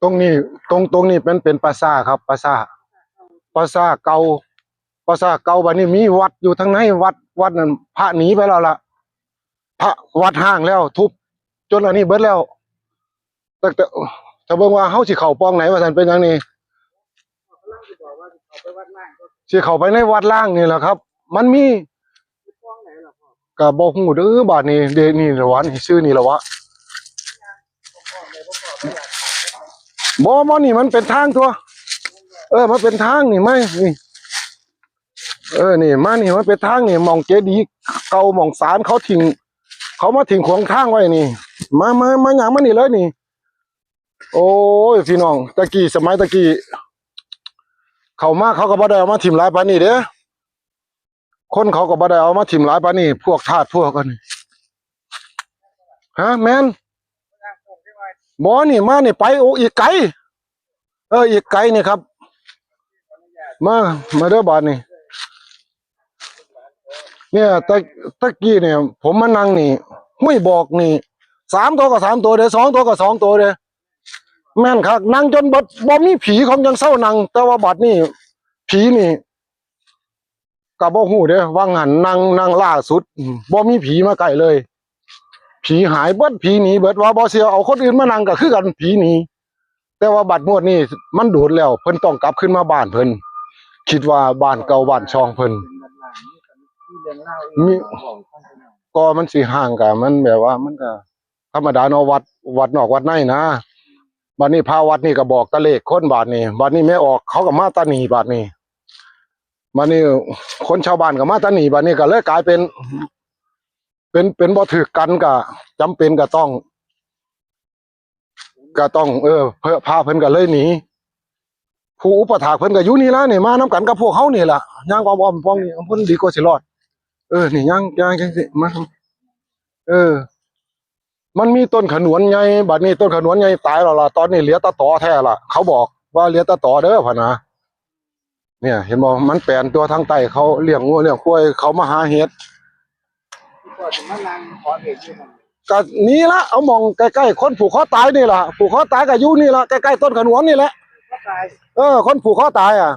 ตรงนี้ ตรง ตรงนี้เป็น เป็นป่าช้าครับ ป่าช้า ป่าช้าเก่า ป่าช้าเก่า บัดนี้มีวัดอยู่ทางใน วัด วัดนั้นพระหนีไปแล้วล่ะ พระ วัดฮ้างแล้ว ทุบจนอันนี้เบิดแล้ว แต่ แต่ ถ้าเบิ่งว่าเฮาสิเข้าป่องไหนว่าซั่น เป็นหยังนี่ สิเข้าไปในวัดล้างนี่แหละครับ มันมี ก็บ่ฮู้เด้อบาดนี้ เดะ นี่ละวะ นี่ชื่อนี่ละวะ บ่ บ่ นี่มันเป็นทางตั๊ว เออ มันเป็นทางนี่ มานี่ เออ นี่ มานี่ มันเป็นทางนี่ หม่องเจดีย์เก่า หม่องศาลเขาทิ้ง เขามาทิ้งขวางทางไว้นี่ มา มา มา ย่างมานี่เลยนี่ โอ้ย พี่น้อง ตะกี้ สมัยตะกี้ เข้ามาเขาก็บ่ได้เอามาถิ่มหลายปานนี้เด้ คนเขาก็บ่ได้เอามาถิ่มหลายปานนี้ พวกทาสพวกอันนี้ ฮะ แม่น บ่ นี่ มานี่ ไป โอ้ อีกไกล เออ อีกไกลนี่ครับ มา มาเด้อบาดนี้ เนี่ย ตะ ตะกี้เนี่ย ผมมานั่งนี่ ห้วยบอกนี่ สามตัวก็สามตัวเด้อ สองตัวก็สองตัวเด้อ แม่นคัก นั่งจนเบิด บ่มีผี ของจั่งเซานั่ง แต่ว่าบัดนี้ ผีนี่ ก็บ่ฮู้เด้ ว่างหั้นนั่ง นั่งล่าสุด อืม บ่มีผีมาใกล้เลย ผีหายเบิด ผีหนีเบิด ว่าบ่เชื่อ เอาคนอื่นมานั่งก็คือกัน ผีหนี แต่ว่าบัดงวดนี้มันโดนแล้ว เพิ่นต้องกลับคืนมาบ้านเพิ่น คิดว่าบ้านเก่าบ้านช่องเพิ่น มี ก็มันสิห่างกัน มันแบบว่ามันก็ธรรมดาเนาะ วัด วัดนอกวัดในนะ บัดนี้พระวัดนี่ก็บอกตะเลขคน บาดนี้ บัดนี้แม่ออกเขาก็มาตะหนี บาดนี้ บัดนี้คนชาวบ้านก็มาตะหนี บัดนี้ก็เลยกลายเป็น เป็น เป็นบ่ถืกกัน ก็จำเป็นก็ต้อง ก็ต้อง เออ เพิ่น พระเพิ่นก็เลยหนี ผู้อุปถากเพิ่นก็อยู่นี่ล่ะนี่ มานำกันกับพวกเฮานี่ล่ะ ย่างอ้อมๆ ป้องนี่ เพิ่นดีกว่าสิรอด เออ นี่ ย่าง ย่างจั่งซี้ มา เออ มันมีต้นขนวนใหญ่ บัดนี้ต้นขนวนใหญ่ตายแล้วล่ะ ตอนนี้เหลือตะตอแท้ล่ะ เขาบอกว่าเหลือตะตอเด้อ พะนะ เนี่ย เห็นบ่ มันแปลนตั๊ว ทางใต้เขาเลี้ยงงัวเลี้ยงควาย เขามาหาเห็ด ก็นี่ละ เอาหม่องใกล้ๆ คนผูกคอตายนี่ล่ะ ผูกคอตายก็อยู่นี่ล่ะ ใกล้ๆ ต้นขนวนนี่แหละ เออ คนผูกคอตายอะ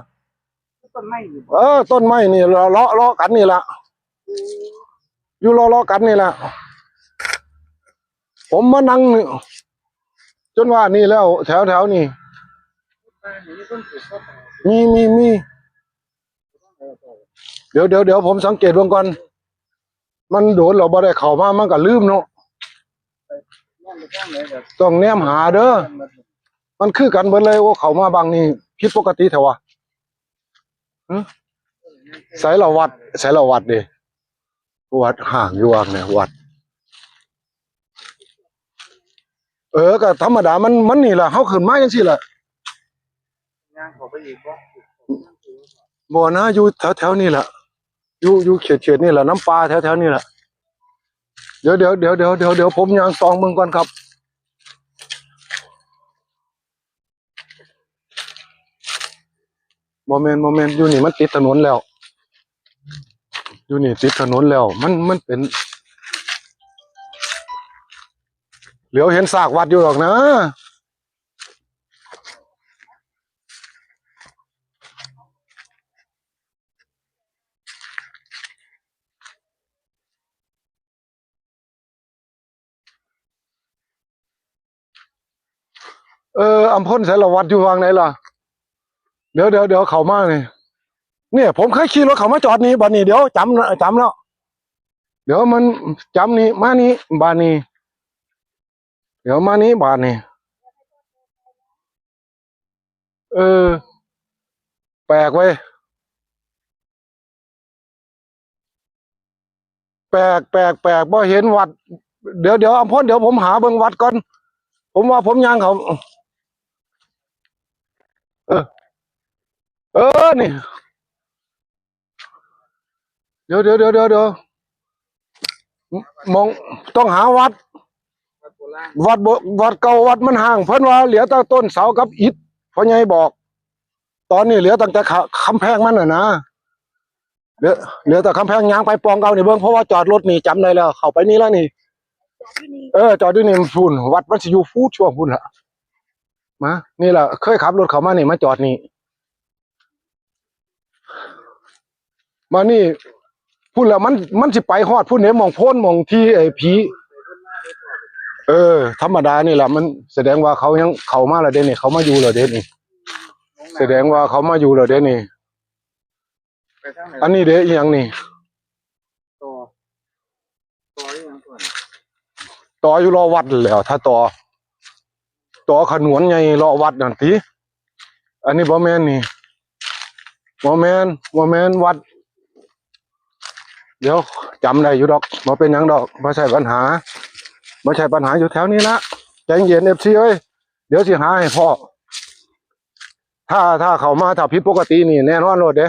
ต้นไม้นี่บ่ เออ ต้นไม้นี่ เลาะ เลาะ เลาะกันนี่ล่ะ อยู่เลาะๆ กันนี่ล่ะ ผมมานั่งนี่ จนว่านี่แล้ว แถวๆ นี่ มี มี มี เดี๋ยว เดี๋ยว เดี๋ยวผมสังเกตเบิ่งก่อน มันโดนแล้วบ่ได้เข้ามา มันก็ลืมเนาะ ต้องแนมหาเด้อ มันคือกันเบิดเลย โอ้ เข้ามาบั้งนี่ผิดปกติแท้วะ หึ ไสละวัด ไสละวัดเด้ วัดฮ้างอยู่ว่างเนี่ย วัด เออ ก็ธรรมดา มัน มันนี่ล่ะ เฮาขึ้นมาจั่งซี้ล่ะ ย่างเข้าไปอีกบ่ บ่นะ อยู่แถวๆ นี่ล่ะ อยู่ อยู่เขตๆ นี่ล่ะ นำป่าแถวๆ นี่ล่ะ เดี๋ยว เดี๋ยว เดี๋ยว เดี๋ยว เดี๋ยว เดี๋ยวผมย่างส่องเบิ่งก่อนครับ บ่แม่น บ่แม่น อยู่นี่มันติดถนนแล้ว อยู่นี่ติดถนนแล้ว มัน มันเป็น เหลียวเห็นซากวัดอยู่ดอกนะ เออ อำพล ไสละวัดอยู่ว่างไหนล่ะ เดี๋ยว เดี๋ยว เดี๋ยวเข้ามานี่ เนี่ย ผมเคยขี่รถเข้ามาจอดนี่ บัดนี้ เดี๋ยวจ๋ำ จ๋ำแล้ว เดี๋ยวมันจ๋ำนี่ มานี่ บาดนี้ เดี๋ยวมานี่ บาดนี้ เออ แปลกเว้ย แปลก แปลก แปลก บ่เห็นวัด เดี๋ยว เดี๋ยว อำพล เดี๋ยวผมหาเบิ่งวัดก่อน ผมว่าผมย่างเข้า เออ เออ นี่ เดี๋ยว เดี๋ยว เดี๋ยว เดี๋ยว เดี๋ยว หม่อง ต้องหาวัด วัดโบ วัดเก่า วัดมันฮ้าง เพิ่นว่าเหลือแต่ต้นเสากับอิฐ พ่อใหญ่บอก ตอนนี้เหลือตั้งแต่ ค- กำแพงมันน่ะนะ เหลือ เหลือแต่กำแพง ย่างไปป่องเก่านี่เบิ่ง เพราะว่าจอดรถนี่จ๋ำได้แล้ว เข้าไปนี่แล้วนี่ เออ จอดอยู่นี่ พุ้น วัดมันสิอยู่พุ้น ช่วงพุ้นล่ะ ມາ ນີ້ລະ ເຄີຍຂັບລົດເຂົ້າມານີ້ ມາຈອດນີ້ ມານີ້ ພຸ້ນລະ ມັນ ມັນຊິໄປຮອດພຸ້ນເດ້ ໝ່ອງໂພນ ໝ່ອງທີ່ໄອ້ຜີ ເອີ ທຳມະດານີ້ລະ ມັນສະແດງວ່າເຂົາຍັງເຂົ້າມາແລ້ວເດ້ນີ້ ເຂົາມາຢູ່ແລ້ວເດ້ນີ້ ສະແດງວ່າເຂົາມາຢູ່ແລ້ວເດ້ນີ້. ໄປທາງໃດ? ອັນນີ້ເດ້ ອີ່ຫຍັງນີ້? ຕໍ່ ຕໍ່ອີ່ຫຍັງກ່ອນ? ຕໍ່ຢູ່ເລາະວັດຫັ້ນແຫຼ້ວ ຖ້າຕໍ່ ຕໍ່ຂະໜວນໃຫຍ່ເລາະວັດນັ້ນຕິ. ອັນນີ້ບໍ່ແມ່ນນີ້ ບໍ່ແມ່ນ ບໍ່ແມ່ນວັດ ດຽວ ຈຳໄດ້ຢູ່ດອກ ບໍ່ເປັນຫຍັງດອກ ບໍ່ໃຊ່ບັນຫາ ບໍ່ໃຊ່ບັນຫາ ຢູ່ແຖວນີ້ລະ ໃຈເຢັນ ເອັຟຊີ ເອີຍ ດຽວຊິຫາໃຫ້ພໍ້. ຖ້າ ຖ້າເຂົ້າມາ ຖ້າຜິດປົກກະຕິນີ້ ແນ່ນອນໂລດເດ້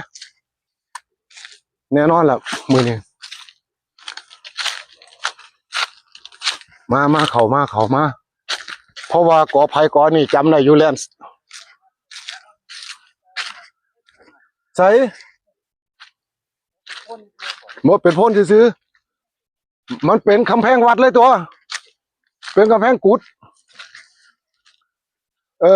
ແນ່ນອນລະມື້ນີ້. ມາ ມາ ເຂົ້າມາ ເຂົ້າມາ ເພາະວ່າກໍໄຜກໍນີ້ຈຳໄດ້ຢູ່ແລ້ວ ໃສ ບໍ່ ເປັນໂພນຊື່ໆ ມັນເປັນກຳແພງວັດເລີຍຕົວະ ເປັນກຳແພງກຸດ ເອີ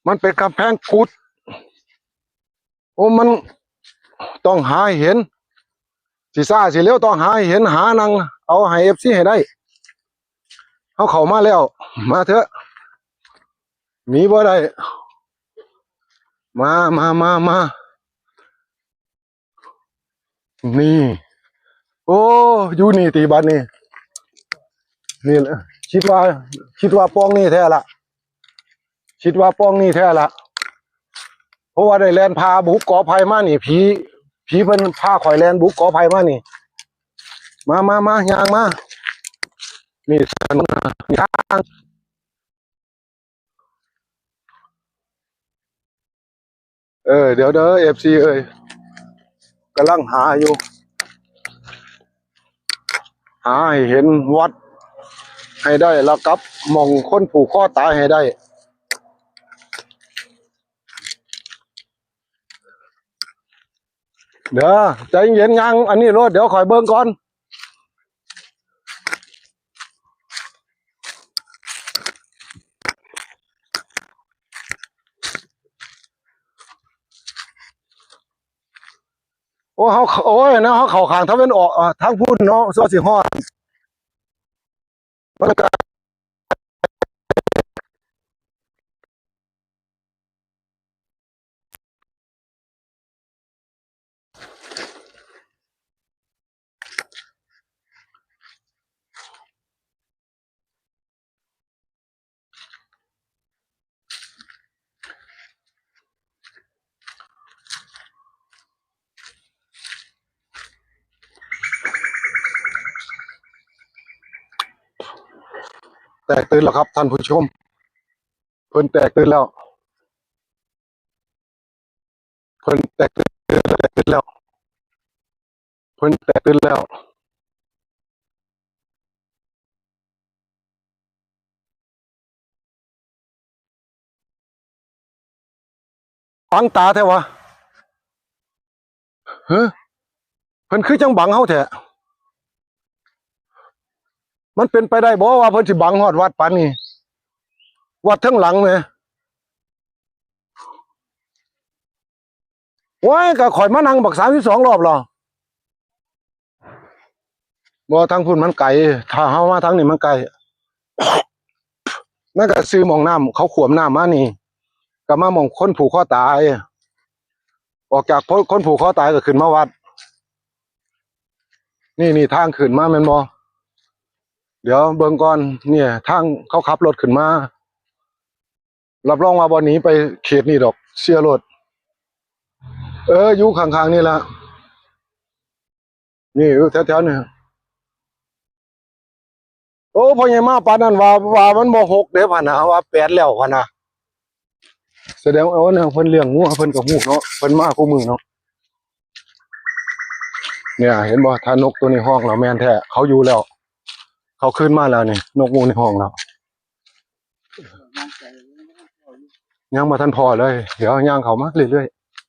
ມັນເປັນກຳແພງກຸດ. ໂອ້ ມັນຕ້ອງຫາໃຫ້ເຫັນ ຊິຊ້າຊິເລັວຕ້ອງຫາໃຫ້ເຫັນ ຫານັ່ງເອົາໃຫ້ ເອັຟຊີ ໃຫ້ໄດ້. ເຮົາເຂົ້າມາແລ້ວ ມາເຖາະ ໜີບໍ່ໄດ້ ມາ ມາ ມາ ມາ. ນີ້ ໂອ້ ຢູ່ນີ້ຕິບັດນີ້ ນີ້ແຫຼະ ຄິດວ່າ ຄິດວ່າປ່ອງນີ້ແທ້ລະ ຄິດວ່າປ່ອງນີ້ແທ້ລະ ເພາະວ່າໄດ້ແລ່ນຜ່າບຸກກໍໄຜ່ມານີ້ ຜີ ຜີເພິ່ນພາຂ້ອຍແລ່ນບຸກກໍໄຜ່ມານີ້ ມາ ມາ ມາ ຍ່າງມາ ນີ້ທາງ ເອີ ດຽວເດີ ເອັຟຊີ ເອີຍ ກຳລັງຫາຢູ່ ຫາໃຫ້ເຫັນວັດໃຫ້ໄດ້ ແລ້ວກັບໝ່ອງຄົນຜູກຄໍຕາຍໃຫ້ໄດ້ ເດີ ໃຈເຢັນໆ ຍ່າງອັນນີ້ໂລດ ດຽວຂ້ອຍເບິ່ງກ່ອນ. ໂອ້ ເຮົາ ໂອ້ຍ ແນວເຮົາເຂົ້າຂ້າງຕາເວັນອອກ ເອີ ທາງພຸ້ນເນາະ ສ່ວນຊິຮອດ ແຕກຕື່ນແລ້ວຄັບທ່ານຜູ້ຊົມ ເພິ່ນແຕກຕື່ນແລ້ວ ເພິ່ນແຕກຕື່ນ ເພິ່ນແຕກຕື່ນແລ້ວ ເພິ່ນແຕກຕື່ນແລ້ວ. ບັງຕາແທ້ຫວາ? ເຮີ ເພິ່ນຄືຈັ່ງບັງເຮົາແທ້? ມັນເປັນໄປໄດ້ບໍ່ວ່າເພິ່ນຊິບັງຮອດວັດປານນີ້? ວັດເທິງຫຼັງແໝ່. ໂອ້ຍ ກໍຂ້ອຍມານັ່ງບັກສາມສິບສອງລອບແລ້ວ. ບໍ່ ທາງພຸ້ນມັນໄກ ຖ້າເຮົາມາທາງນີ້ມັນໃກ້. ມັນກໍຊື່ໝ່ອງນ້ຳ ເຂົາຂວມນ້ຳມານີ້ ກໍມາໝ່ອງຄົນຜູກຄໍຕາຍ. ອອກຈາກຄົນ ຄົນຜູກຄໍຕາຍກໍຂຶ້ນມາວັດ. ນີ້ ນີ້ທາງຂຶ້ນມາແມ່ນບໍ່? ດຽວເບິ່ງກ່ອນ. ນີ້ທາງເຂົາຂັບລົດຂຶ້ນມາ. ຮັບຮອງວ່າບໍ່ໜີໄປເຂດນີ້ດອກ ເຊື່ອໂລດ. ເອີ ຢູ່ຂ້າງໆນີ້ລະ ນີ້ ຢູ່ແຖວໆນີ້. ໂອ້ ພໍ່ໃຫຍ່ມາປານນັ້ນວ່າ ວ່າມັນບໍ່ຫົກເດ້ ພະນະ ວ່າແປດແລ້ວ ພະນະ. ສະແດງວ່າ ໂອ້ ເພິ່ນລ້ຽງງົວ ເພິ່ນກໍຮູ້ເນາະ ເພິ່ນມາຄູ່ມື້ເນາະ. ເນຍ ເຫັນບໍ່ ຖ້ານົກໂຕນີ້ຮ້ອງແລ້ວແມ່ນແທ້ ເຂົາຢູ່ແລ້ວ ເຂົາຄືນມາແລ້ວນີ້ ນົກໂຕນີ້ຮ້ອງແລ້ວ. ຍັງບໍ່ທັນພໍ້ເລີຍ ດຽວຍ່າງເຂົ້າມາເລື້ອຍ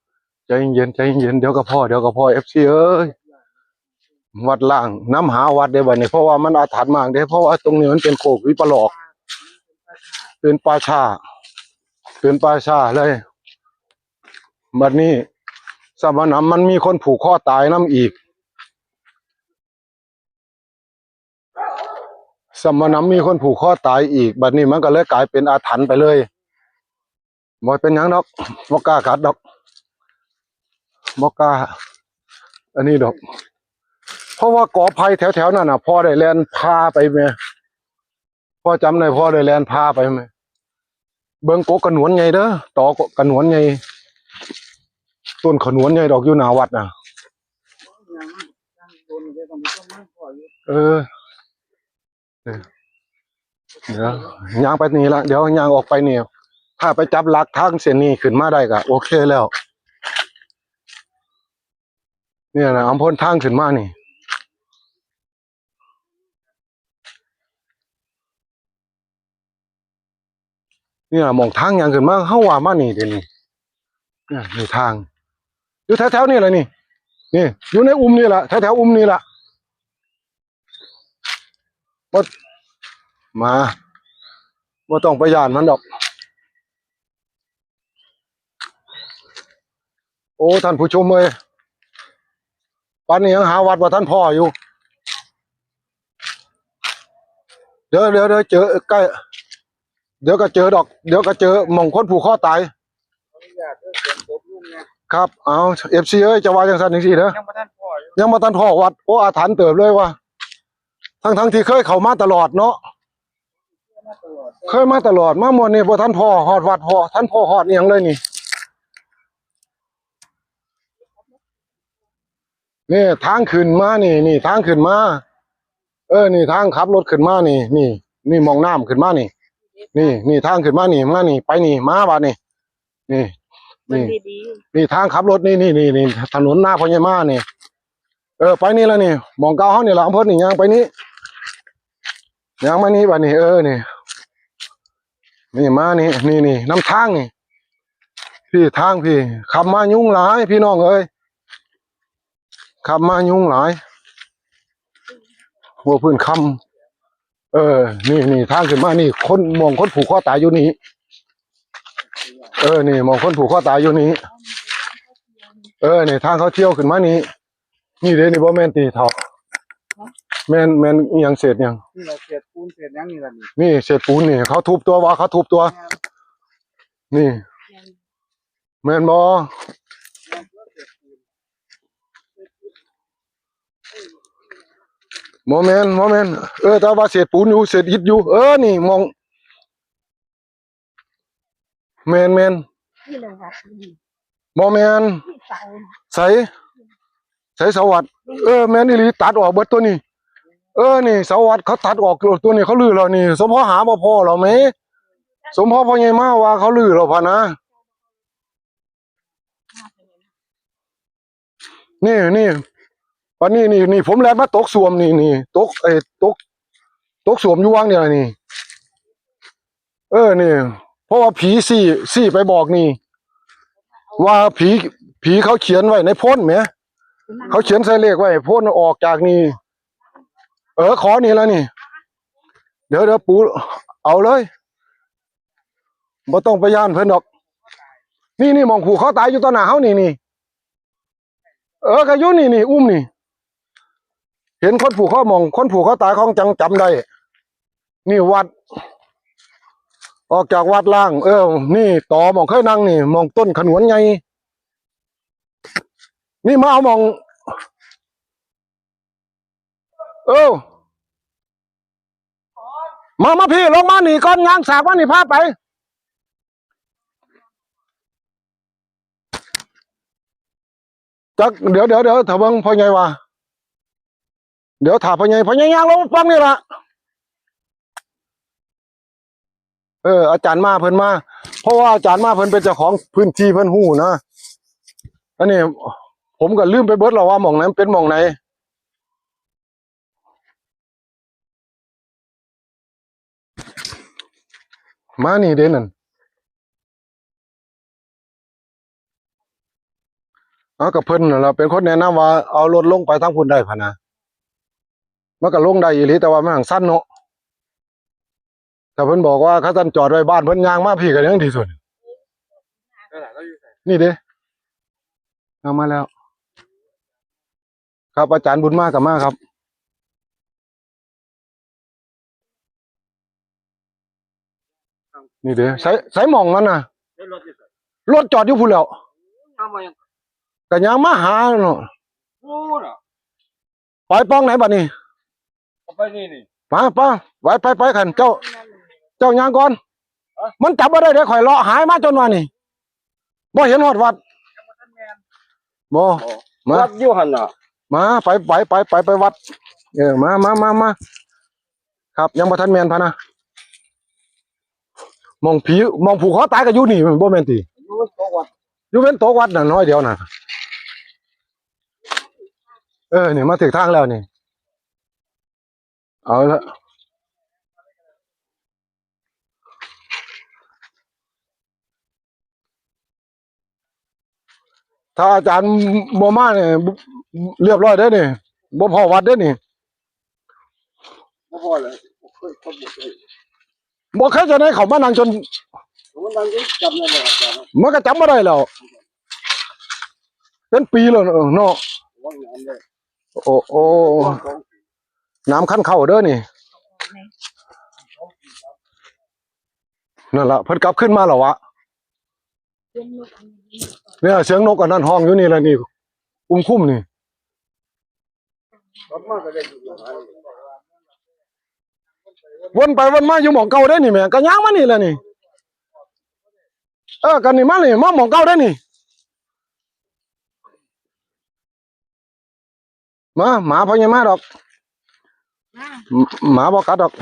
ໆ ໃຈເຢັນໆ ດຽວກໍພໍ້ ດຽວກໍພໍ້ ເອັຟຊີ ເອີຍ. ວັດລ້າງ ນຳຫາວັດເດ້ບັດນີ້ ເພາະວ່າມັນອາຖັນມາກເດ້ ເພາະວ່າຕົງນີ້ມັນເປັນໂຄກວິປະຫຼອກ ເປັນປ່າຊ້າ ເປັນປ່າຊ້າເລີຍ. ບັດນີ້ຊຳວ່ານຳ ມັນມີຄົນຜູກຄໍຕາຍນຳອີກ ຊຳວ່ານຳມີຄົນຜູກຄໍຕາຍອີກ ບັດນີ້ມັນກໍເລີຍກາຍເປັນອາຖັນໄປເລີຍ. ບໍ່ເປັນຫຍັງດອກ ບໍ່ກ້າກັດດອກ ບໍ່ກ້າອັນນີ້ດອກ ເພາະວ່າກໍໄຜ່ແຖວໆນັ້ນນະ ພໍ່ໄດ້ແລ່ນຜ່າໄປແມ ພໍ່ຈຳໄດ້ ພໍ່ໄດ້ແລ່ນຜ່າໄປແມ. ເບິ່ງກົກກະໜວນໃຫຍ່ເດີ ຕໍກະໜວນໃຫຍ່ ຕົ້ນຂະໜວນໃຫຍ່ດອກ ຢູ່ໜ້າວັດນະ. ເອີ ເອີ ດຽວຍ່າງໄປນີ້ລະ ດຽວຍ່າງອອກໄປນີ້ ຖ້າໄປຈັບຫຼັກທາງເສັ້ນນີ້ຂຶ້ນມາໄດ້ກະໂອເຄແລ້ວ. ນີ້ນະ ອຳພົນທາງຂຶ້ນມານີ້ ນີ້ລະ ໝ່ອງທາງຍ່າງຂຶ້ນມາ ເຮົາວ່າມານີ້ເດນີ້ ນີ້ທາງ ຢູ່ແຖວໆນີ້ລະນີ້ ນີ້ ຢູ່ໃນອຸ່ມນີ້ລະ ແຖວໆອຸ່ມນີ້ລະ ບໍ່ ມາ ບໍ່ຕ້ອງໄປຢ້ານມັນດອກ. ໂອ້ ທ່ານຜູ້ຊົມເອີຍ ປານນີ້ຍັງຫາວັດບໍ່ທັນພໍຢູ່. ດຽວ ດຽວ ດຽວເຈີໃກ້ ດຽວກໍເຈີດອກ ດຽວກໍເຈີໝ່ອງຄົນຜູກຄໍຕາຍ. ຄັບ ເອົາ ເອັຟຊີເອີຍ ຈະວ່າຈັ່ງຊັ້ນຈັ່ງຊີ້ເດີ ຍັງບໍ່ທັນພໍຢູ່ ຍັງບໍ່ທັນພໍວັດ. ໂອ້ ອາຖັນເຕີບເລີຍວ່າ ທັງໆທີ່ເຄີຍເຂົ້າມາຕະຫຼອດເນາະ ເຄີຍມາຕະຫຼອດ ມາໝົດນີ້ບໍ່ທັນພໍຮອດວັດ ບໍ່ທັນພໍຮອດອີ່ຫຍັງເລີຍນີ້. ນີ້ທາງຂຶ້ນມານີ້ ນີ້ທາງຂຶ້ນມາ ເອີ ນີ້ທາງຂັບລົດຂຶ້ນມານີ້ ນີ້ ນີ້ໝ່ອງນ້ຳຂຶ້ນມານີ້ ນີ້ ນີ້ທາງຂຶ້ນມານີ້ ມານີ້ ໄປນີ້ ມາບາດນີ້ ນີ້ ນີ້ ນີ້ທາງຂັບລົດນີ້ ນີ້ ນີ້ ນີ້ ຖະໜົນນາພໍ່ໃຫຍ່ມານີ້ ເອີ ໄປນີ້ລະນີ້ ໝ່ອງເກົ່າເຮົານີ້ລະ ອຳເພີນີ້ ຍ່າງໄປນີ້ ຍ່າງມານີ້ບາດນີ້ ເອີ ນີ້ ນີ້ມານີ້ ນີ້ ນີ້ນຳທາງນີ້ ພີ້ທາງພີ້ ຂັບມາຍຸງຫຼາຍພີ່ນ້ອງເອີຍ ຂັບມາຍຸງຫຼາຍ ຫົວພື້ນຄຳ. ເອີ ນີ້ ນີ້ທາງຂຶ້ນມານີ້ ຄົນ ໝ່ອງຄົນຜູກຄໍຕາຍຢູ່ນີ້ ເອີ ນີ້ໝ່ອງຄົນຜູກຄໍຕາຍຢູ່ນີ້ ເອີ ນີ້ທາງເຂົາທ່ຽວຂຶ້ນມານີ້ ນີ້ເດ້ ນີ້ບໍ່ແມ່ນຕິເຖົ້າ ແມ່ນ ແມ່ນອີ່ຫຍັງ ເສດຫຍັງ ນີ້ລະເສດປູນເສດຫຍັງນີ້ລະນີ້ ນີ້ເສດປູນນີ້ ເຂົາທຸບຕົວ ວ່າເຂົາທຸບຕົວ ແມ່ນ ນີ້ ແມ່ນບໍ່ ບໍ່ແມ່ນ ບໍ່ແມ່ນ ເອີ ແຕ່ວ່າເສດປູນຢູ່ ເສດອິດຢູ່ ເອີ ນີ້ໝ່ອງ ແມ່ນໆ ນີ້ແຫຼະວັດນີ້ ບໍ່ແມ່ນ ນີ້ເສົາ ໃສ ໃສເສົາວັດ ເອີ ແມ່ນອີ່ຫຼີ ຕັດອອກເບິດຕົວນີ້ ເອີ ນີ້ເສົາວັດເຂົາຕັດອອກ ຕົວນີ້ເຂົາຮື້ແລ້ວນີ້ ສົມພໍຫາບໍ່ພໍແລ້ວແໝ ສົມພໍພໍ່ໃຫຍ່ມາວ່າເຂົາຮື້ແລ້ວພະນະ. ນີ້ ນີ້ ປານນີ້ ນີ້ ນີ້ ຜົມແລ່ນມາຕົກສ້ວມນີ້ ນີ້ ຕົກ ເອີ ຕົກ ຕົກສ້ວມຢູ່ຫວ່າງນີ້ລະນີ້ ເອີ ນີ້ ເພາະວ່າຜີຊີ້ ຊີ້ໄປບອກນີ້ ວ່າຜີ ຜີເຂົາຂຽນໄວ້ໃນໂພນແໝ ເຂົາຂຽນໃສ່ເລກໄວ້ໂພນ ອອກຈາກນີ້ ເອີ ຂໍນີ້ລະນີ້ ດຽວ ດຽວປູເອົາເລີຍ ບໍ່ຕ້ອງໄປຢ້ານເພິ່ນດອກ ນີ້ ນີ້ ໝ່ອງຜູກຄໍຕາຍຢູ່ຕໍ່ໜ້າເຮົານີ້ ນີ້ ເອີ ກະຢູ່ນີ້ ນີ້ ອຸ້ມນີ້ ເຫັນຄົນຜູກຄໍ ໝ່ອງຄົນຜູກຄໍຕາຍ ເຂົາຈັ່ງຈຳໄດ້ ນີ້ວັດ ອອກຈາກວັດລ້າງ ເອີ ນີ້ຕໍ ໝ່ອງເຄີຍນັ່ງນີ້ ໝ່ອງຕົ້ນຂະໜວນໃຫຍ່ ນີ້ມາເອົາໝ່ອງ ເອີ ມາ ມາພີ້ ລົງມານີ້ກ່ອນ ຍ່າງສາກມານີ້ ພາໄປ ຈັກ ດຽວ ດຽວ ດຽວ ຖ້າເບິ່ງພໍ່ໃຫຍ່ວ່າ ດຽວຖ້າພໍ່ໃຫຍ່ ພໍ່ໃຫຍ່ຍ່າງລົງປ່ອງນີ້ລະ ເອີ ອາຈານມາເພິ່ນມາ ເພາະວ່າອາຈານມາເພິ່ນເປັນເຈົ້າຂອງພື້ນທີ່ ເພິ່ນຮູ້ນະ ອັນນີ້ ຜົມກໍລືມໄປເບິດແລ້ວວ່າໝ່ອງນັ້ນເປັນໝ່ອງໃດ ມານີ້ເດ້ນັ້ນ ເອົາ ກໍເພິ່ນນັ້ນລະເປັນຄົນແນະນຳວ່າເອົາລົດລົງໄປທາງພຸ້ນໄດ້ພະນະ ມັນກໍລົງໄດ້ອີ່ຫຼີ ແຕ່ວ່າມັນຫາງຊັນເນາະ. ຖ້າເພິ່ນບອກວ່າ ຄັນຊັ້ນຈອດໄວ້ບ້ານເພິ່ນ ຍ່າງມາພີ້ກໍຍັງດີສຸດ. ນີ້ເດ້ ເອົາມາແລ້ວ ຄັບ ອາຈານບຸນມາກໍມາຄັບ. ນີ້ເດ້ ໃສ ໃສໝ່ອງນັ້ນນະ? ລົດຈອດຢູ່ພຸ້ນແລ້ວ ກໍຍ່າງມາຫາເນາະ. ໄປປ່ອງໃດບັດນີ້? ໄປນີ້ນີ້ ໄປ ໄປ ໄປ ໄປ ໄປ ຄັນເຈົ້າ ເຈົ້າຍ່າງກ່ອນ. ມັນຈັບບໍ່ໄດ້ເດ້ ຂ້ອຍເລາະຫາຍມາຈົນວ່ານີ້ ບໍ່ເຫັນຮອດວັດ. ບໍ່ ມາ ວັດຢູ່ຫັ້ນນະ ມາ ໄປ ໄປ ໄປ ໄປ ໄປວັດ. ເອີ ມາ ມາ ມາ ມາ ຄັບ ຍັງບໍ່ທັນແມ່ນພະນະ. ໝ່ອງຜີ ໝ່ອງຜູກຄໍຕາຍກໍຢູ່ນີ້ ບໍ່ແມ່ນຕິ? ຢູ່ເວັນຕົກວັດ ຢູ່ເວັນຕົກວັດນັ້ນ ນ້ອຍດຽວນັ້ນ. ເອີ ນີ້ມາຖືກທາງແລ້ວນີ້. ເອົາລະ ຖ້າອາຈານບໍ່ມານີ້ ລຽບຮ້ອຍເດ້ນີ້ ບໍ່ພໍ້ວັດເດ້ນີ້. ບໍ່ພໍ້ແລ້ວ ບໍ່ເຄີຍ ຄົນບໍ່ເຄີຍ ບໍ່ເຄີຍຈັ່ງໃດ ເຂົ້າມານັ່ງຈົນ ມັນນັ່ງຈົນຈຳໄດ້ບໍ່ອາຈານ? ມັນກໍຈຳບໍ່ໄດ້ແລ້ວ ເປັນປີແລ້ວເນາະ. ໂອ້ ໂອ້ ນ້ຳຄັນເຂົ້າເດີນີ້. ນັ້ນລະ ເພິ່ນກັບຄືນມາແລ້ວວະ. ເນຍ ສຽງນົກອັນນັ້ນຮ້ອງຢູ່ນີ້ລະນີ້ ອຸ້ມຄຸມນີ້. ວນໄປວນມາຢູ່ໝ່ອງເກົ່າເດ້ນີ້ແໝ່ ກໍຍ່າງມານີ້ລະນີ້. ເອີ ກໍນີ້ມານີ້ ມາໝ່ອງເກົ່າເດ້ນີ້. ມາ ໝາພໍ່ໃຫຍ່ມາດອກ. ມາ ໝາບໍ່ກັດດອກ.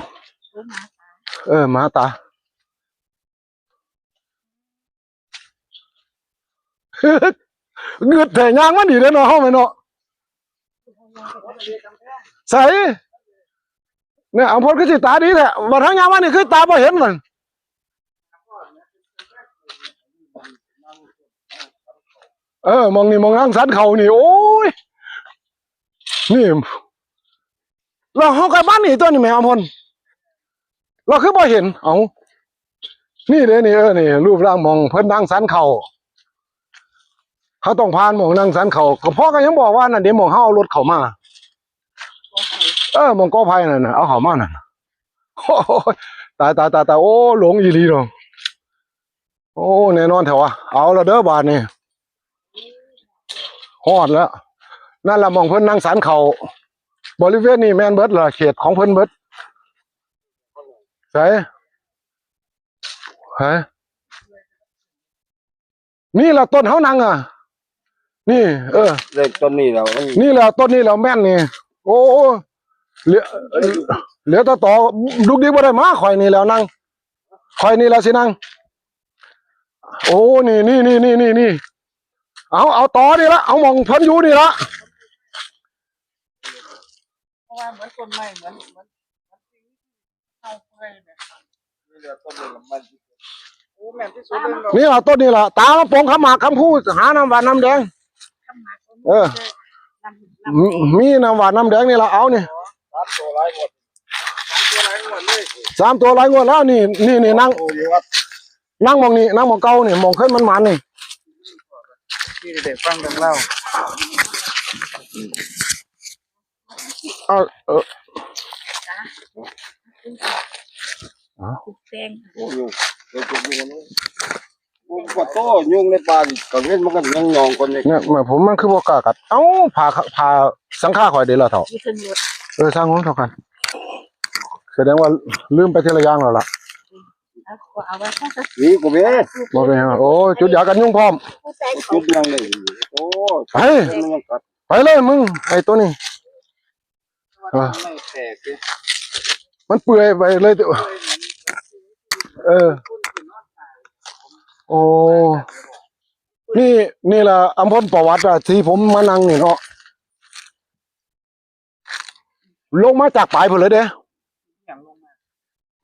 ໂອ້ ໝາຕາ ເອີ ໝາຕາ. ງຶດແທ້ ຍ່າງມານີ້ເດ້ເນາະ ເຮົາແມ່ນເນາະ. ໃສ ແມ່ອຳພົນຄືຊິຕາດີແທ້ ບັດເຮົາຍ່າງມານີ້ຄືຕາບໍ່ເຫັນນັ້ນ. ເອີ ໝ່ອງນີ້ ໝ່ອງນາງສັນເຂົ້ານີ້ ໂອ້ຍ ນີ້ ແລ້ວເຮົາກໍມານີ້ຕົວນີ້ແມ່ອຳພົນ ລາວຄືບໍ່ເຫັນ? ເອົ້າ ນີ້ເດ້ນີ້ ເອີ ນີ້ ຮູບຮ່າງໝ່ອງເພິ່ນນັ່ງສັນເຂົ້າ ເຮົາຕ້ອງຜ່ານໝ່ອງນັ່ງສັນເຂົ້າ ກໍພໍ່ກໍຍັງບອກວ່ານັ້ນເດ້ ໝ່ອງເຮົາເອົາລົດເຂົ້າມາ ເອີ ໝ່ອງກໍໄຜ່ນັ້ນນະ ເອົາເຂົ້າມານັ້ນ. ໂອ້ຍ ຕາຍ ຕາຍ ຕາຍ ຕາຍ ໂອ້ ຫຼົງອີ່ຫຼີເນາະ. ໂອ້ ແນ່ນອນແທ້ວະ ເອົາລະເດີບາດນີ້ ຮອດແລ້ວ ນັ້ນລະໝ່ອງເພິ່ນນັ່ງສັນເຂົ້າ ບໍລິເວນນີ້ແມ່ນເບິດລະ ເຂດຂອງເພິ່ນເບິດ. ໃສ ໃສ ນີ້ລະຕົ້ນເຮົານັ່ງອະ ນີ້ ເອີ ເລີຍຕົ້ນນີ້ແລ້ວ ນີ້ແຫຼະຕົ້ນນີ້ແຫຼະແມ່ນນີ້. ໂອ້ ເຫຼືອ ເຫຼືອແຕ່ຕໍ ດຸກດິກບໍ່ໄດ້ມາ ຂ້ອຍນີ້ແຫຼະນັ່ງ ຂ້ອຍນີ້ລະຊິນັ່ງ. ໂອ້ ນີ້ ນີ້ ນີ້ ນີ້ ນີ້ ເອົາ ເອົາຕໍນີ້ລະ ເອົາໝ່ອງເພິ່ນຢູ່ນີ້ລະ ເພາະວ່າເໝືອນຕົ້ນໄມ້ ເໝືອນ ເໝືອນສິ່ງທີ່ເຮົາເຄີຍແບບ ນີ້ລະຕົ້ນນີ້ລະ ຕາມາປົງຄຳໝາກຄຳພູ ຫານ້ຳຫວານນ້ຳແດງ. ເອີ ມີນ້ຳຫວານນ້ຳແດງນີ້ລະ ເອົານີ້ ສາມຕົວຫຼາຍງວດ ສາມຕົວຫຼາຍງວດແລ້ວນີ້ ນີ້ ນີ້ນັ່ງ ນັ່ງໝ່ອງນີ້ ນັ່ງໝ່ອງເກົ່ານີ້ ໝ່ອງເຄີຍມັນໝານນີ້ ທີ່ໄດ້ຟັງເລື່ອງລາວ ເອົາ ເອີ ແຕງ ໂອ້ ຍຸງ ໂອ້ ປະໂຕ ຍຸງໃນປ່ານີ້ ກາງເວັນມັນກໍຍັງຫຍອງຄົນນີ້ ເນຍ ມາ ຜົມມັນຄືບໍ່ກ້າກັດ ເອົ້າ ຜ້າ ຜ້າສັງຄາຂ້ອຍເດ້ລະເຖົ້າ ຢູ່ເທິງລົດ ເອີ ຊ່າງມັນເທົ່າກັນ ສະແດງວ່າລືມໄປທີລະຢ່າງແລ້ວລະ ເອົາ ເອົາໄວ້ ນີ້ກໍແມ່ ບໍ່ເປັນຫຍັງ ໂອ້ຍ ຈຸດຢາກັນຍຸງພ້ອມ ຈຸດຍັງໄດ້ ໂອ້ຍ ໄປ ມັນຍັງກັດ ໄປເລີຍມຶງ ໄອ້ໂຕນີ້ ເອີ ມັນເປື່ອຍໄປເລີຍ ເອີ ໂອ້ ນີ້ ນີ້ລະອຳພົນປະຫວັດທີ່ຜົມມານັ່ງນີ້ເນາະ ລົງມາຈາກປາຍພຸ້ນເລີຍເດ້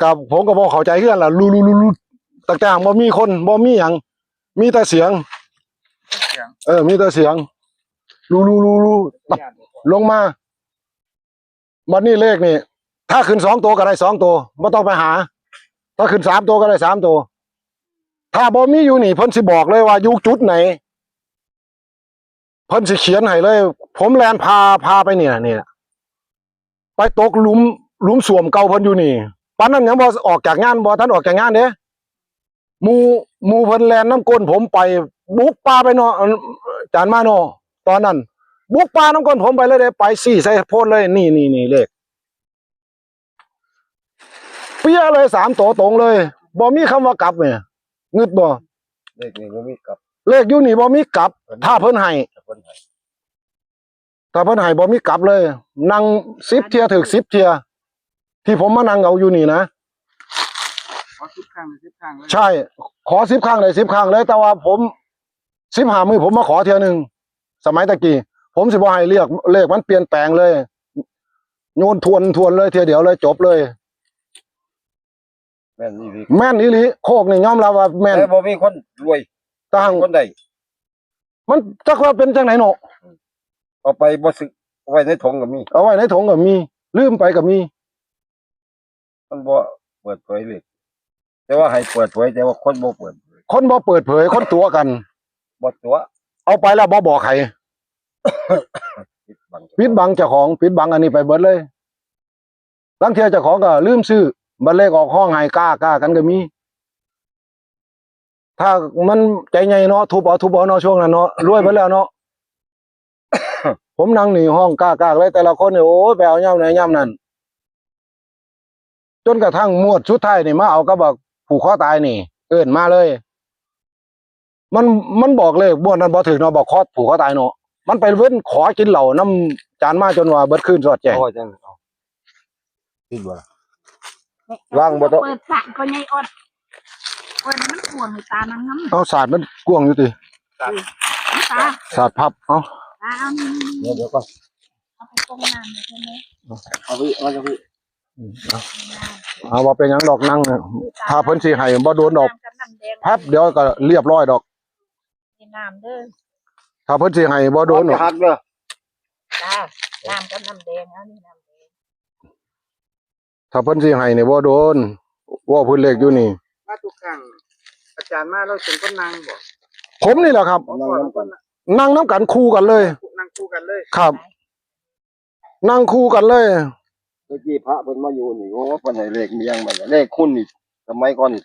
ກະ ຜົມກໍບໍ່ເຂົ້າໃຈຄືກັນລະ ລຸ ລຸ ລຸ ລຸ ຕັ້ງແຕ່ບໍ່ມີຄົນ ບໍ່ມີຫຍັງ ມີແຕ່ສຽງ ເອີ ມີແຕ່ສຽງ ລຸ ລຸ ລຸ ລຸ ຕັບ ລົງມາ ບັດນີ້ເລກນີ້ ຖ້າຂຶ້ນສອງໂຕກໍໄດ້ສອງໂຕ ບໍ່ຕ້ອງໄປຫາ ຖ້າຂຶ້ນສາມໂຕກໍໄດ້ສາມໂຕ. ຖ້າບໍ່ມີຢູ່ນີ້ ເພິ່ນຊິບອກເລີຍວ່າຢູ່ຈຸດໃດ ເພິ່ນຊິຂຽນໃຫ້ເລີຍ. ຜົມແລ່ນຜ່າ ຜ່າໄປນີ້ລະ ນີ້ລະ ໄປຕົກຫຼຸມ ຫຼຸມສ້ວມເກົ່າເພິ່ນຢູ່ນີ້. ປານນັ້ນຍັງບໍ່ອອກຈາກງານ ບໍ່ທັນອອກຈາກງານເດ້. ໝູ່ ໝູ່ເພິ່ນແລ່ນນຳກົ້ນຜົມໄປ ບຸກປ່າໄປເນາະ ອາ ອາຈານມາເນາະ ຕອນນັ້ນບຸກປ່ານຳກົ້ນຜົມໄປເລີຍເດ້ ໄປຊີ້ໃສ່ໂພນເລີຍ ນີ້ ນີ້ ນີ້ເລກ ເປຍເລີຍ ສາມໂຕຕົງເລີຍ ບໍ່ມີຄຳວ່າກັບແໝ່ ງຶດບໍ່? ເລກນີ້ບໍ່ມີກັບ ເລກຢູ່ນີ້ບໍ່ມີກັບ ຖ້າເພິ່ນໃຫ້ ຖ້າເພິ່ນໃຫ້ ຖ້າເພິ່ນໃຫ້ບໍ່ມີກັບເລີຍ ນັ່ງສິບເທື່ອຖືກສິບເທື່ອ ທີ່ຜົມມານັ່ງເອົາຢູ່ນີ້ນະ ຂໍສິບຄັ້ງໄດ້ສິບຄັ້ງເລີຍ ໃຊ່ ຂໍສິບຄັ້ງໄດ້ສິບຄັ້ງເລີຍ ແຕ່ວ່າຜົມ ສິບຫ້າມື້ຜົມມາຂໍເທື່ອໜຶ່ງ ສະໄໝຕະກີ້ ຜົມຊິບໍ່ໃຫ້ເລກ ເລກມັນປ່ຽນແປງເລີຍ ໂຍນທວນໆເລີຍ ເທື່ອດຽວເລີຍ ຈົບເລີຍ. ແມ່ນອີ່ຫຼີ ແມ່ນອີ່ຫຼີ ໂຄກນີ້ຍອມຮັບວ່າແມ່ນ ແຕ່ບໍ່ມີຄົນລວຍ ຕ່າງ ຄົນໃດ ມັນຈັກວ່າເປັນຈັ່ງໃດເນາະ ເອົາໄປບໍ່ຊຶກ ເອົາໄວ້ໃນຖົງກໍມີ ເອົາໄວ້ໃນຖົງກໍມີ ລືມໄປກໍມີ ມັນບໍ່ເປີດເຜີຍເລີຍ ແຕ່ວ່າໃຫ້ເປີດເຜີຍ ແຕ່ວ່າຄົນບໍ່ເປີດເຜີຍ ຄົນບໍ່ເປີດເຜີຍ ຄົນຕົວະກັນ ບໍ່ຕົວະ ເອົາໄປແລ້ວບໍ່ບອກໃຜ ປິດບັງ ປິດບັງເຈົ້າຂອງ ປິດບັງອັນນີ້ໄປເບິດເລີຍ ລາງເທື່ອເຈົ້າຂອງກໍລືມຊື້ ບັດເລກອອກຮ້ອງໄຫ້ກ້າໆກັນກໍມີ ຖ້າມັນໃຈໃຫຍ່ເນາະ ທຸບເອົາ ທຸບເອົາເນາະ ຊ່ວງນັ້ນເນາະ ລວຍເບິດແລ້ວເນາະ ຜົມນັ່ງນີ້ຮ້ອງກ້າໆເລີຍ ແຕ່ລະຄົນນີ້ ໂອ້ຍ ໄປເອົາຍາມໃດຍາມນັ້ນ ຈົນກະທັ່ງງວດສຸດທ້າຍນີ້ມາເອົາກັບບັກຜູກຄໍຕາຍນີ້ ເອີ້ນມາເລີຍ ມັນ ມັນບອກເລກງວດນັ້ນບໍ່ຖືກເນາະ ບັກຄອດຜູກຄໍຕາຍເນາະ ມັນໄປເວັນຂໍກິນເຫຼົ້ານຳຈານມາຈົນວ່າເບິດຄືນສອດແຈ້ງ ເອົາໄວ້ຈັ່ງນັ້ນ ເອົາ ຕິດບໍ່ລະ ວາງບໍ່ ເປີດສາດກໍໃຫຍ່ອອດ ເປີດໃຫ້ມັນກວ້າງໃຫ້ຕາມັນງາມ ເອົາ ສາດມັນກວ້າງຢູ່ຕິ ຕາ ສາດພັບ ເອົາ ຕາ ເອົານີ້ ດຽວ ດຽວກ່ອນ ເອົາໄປກົງນ້ຳໃຫ້ເພິ່ນເດີ ເອົາໄປ ເອົາໄປ ອືມ ເອົາ ເອົາ ບໍ່ເປັນຫຍັງດອກ ນັ່ງ ຖ້າເພິ່ນຊິໃຫ້ບໍ່ໂດນດອກ ນ້ຳກັບນ້ຳແດງ ແປັບດຽວກໍລຽບຮ້ອຍດອກ ນີ້ນ້ຳເດີ ຖ້າເພິ່ນຊິໃຫ້ບໍ່ໂດນດອກ ມັນຊິຫັກເດີ ຈ້າ ນ້ຳກັບນ້ຳແດງ ເອົານີ້ນ້ຳແດງ ຖ້າເພິ່ນຊິໃຫ້ນີ້ບໍ່ໂດນ ເວົ້າພື້ນເລກຢູ່ນີ້ ມາທຸກຄັ້ງ ອາຈານມາລາວເປັນຄົນນັ່ງບໍ່? ຜົມນີ້ແຫຼະຄັບ ອໍ ນັ່ງນຳກັນຄູ່ກັນເລີຍ ນັ່ງຄູ່ກັນເລີຍ ຄັບ ນັ່ງຄູ່ກັນເລີຍ ແຕ່ກີ້ພະເພິ່ນມາຢູ່ນີ້ ໂອ້ ເພິ່ນໃຫ້ເລກມີຫຍັງມາ ເລກຄຸນນີ້ ສະໄໝກ່ອນນີ້